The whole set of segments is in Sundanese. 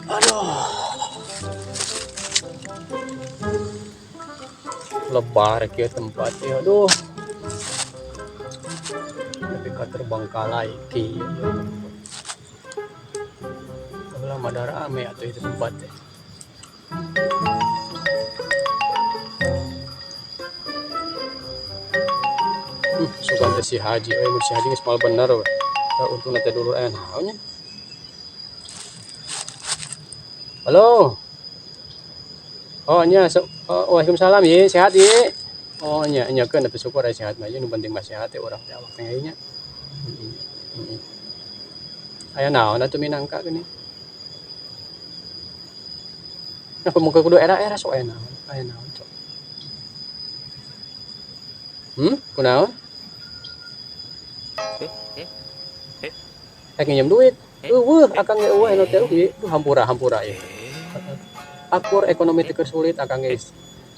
Aduh. Lebar kieu tempat ya, aduh. Tapi ka terbengkalai kieu. Baheula mah da rame atuh itu tempat teh. Sugan teh si Haji, euy, mun si Haji geus moal bener we. Da untungna teh dulur aya naon nya. Halo. Oh nya, oh, waalaikumsalam ye, sehat ye. Oh nya, nya keun atuh syukur aya sehat mah, nu penting mah sehat teh urang teh awak teh nya. Heeh. Heeh. Aya naon atuh minangka geuning. Nah, kumaha kudu era-era sok aya naon? Aya naon sok. Kunaon? Rek nginjem duit. Eueuh, akang ge eueuh anu teh ieu. Duh, hampura hampura ieu. Akur ekonomi teh keur sulit, akang ge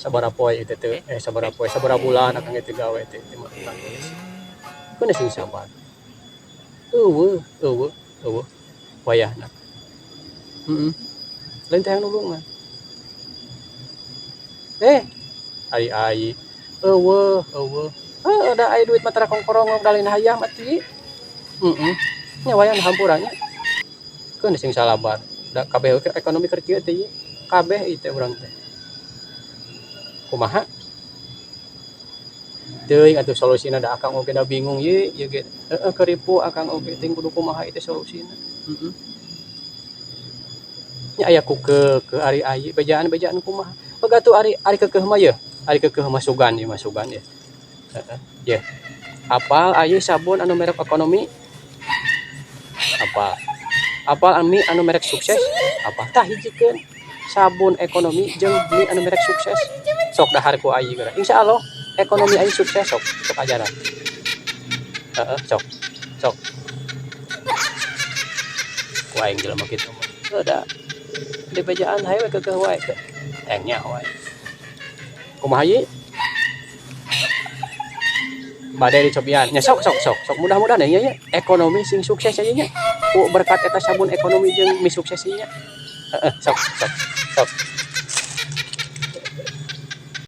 sabaraha poe ieu teh, sabaraha poe, sabaraha bulan akang ge teu gawe teh teu mah. Keun sing sabar. Eueuh, eueuh, eueuh wayahna. Heeh. Lain teh nulungan. Ai ai. Eueuh, eueuh. Heuh, da aya duit mah tara kongkorong da lain hayam atuh ieu. Heeh. Nya wayahna hampura nya. Keun sing salabar. Da kabeh ekonomi keur kieu teh ieu. Kabeh ieu teh urang teh. Kumaha? Teuing atuh solusina, da akang oge da bingung ye, ieu ge heeh keur ripuh akang oge teuing kudu kumaha ieu teh solusina. Heeh. Nya aya ku keukeuh ari ai bejaan-bejaan kumaha. Heug atuh ari ari keukeuh mah yeuh, ari keukeuh mah sugan ieu mah sugan yeuh. Heeh, yeuh. Apal aya sabun anu merek Ekonomi? Apal. Apal mie anu merek Sukses? Apal. Tah, hijikeun sabun Ekonomi jeung mie anu merek Sukses. Sok dahar ku ayi geura. Insyaallah ekonomi aing sukses, sok sok ajaran. Heeh, sok. Sok. Ku aing jelema kitu mah. Heuh da. Di bejaan hayu we keukeuh wae teh. Hayang nyaho aing. Kumaha ye? Bade dicobian. Nya sok sok sok sok, mudah-mudahan nya nya ekonomi sing sukses nya nya. Ku berkat eta sabun Ekonomi jeung mie Sukses nya. Heeh, sok sok sok.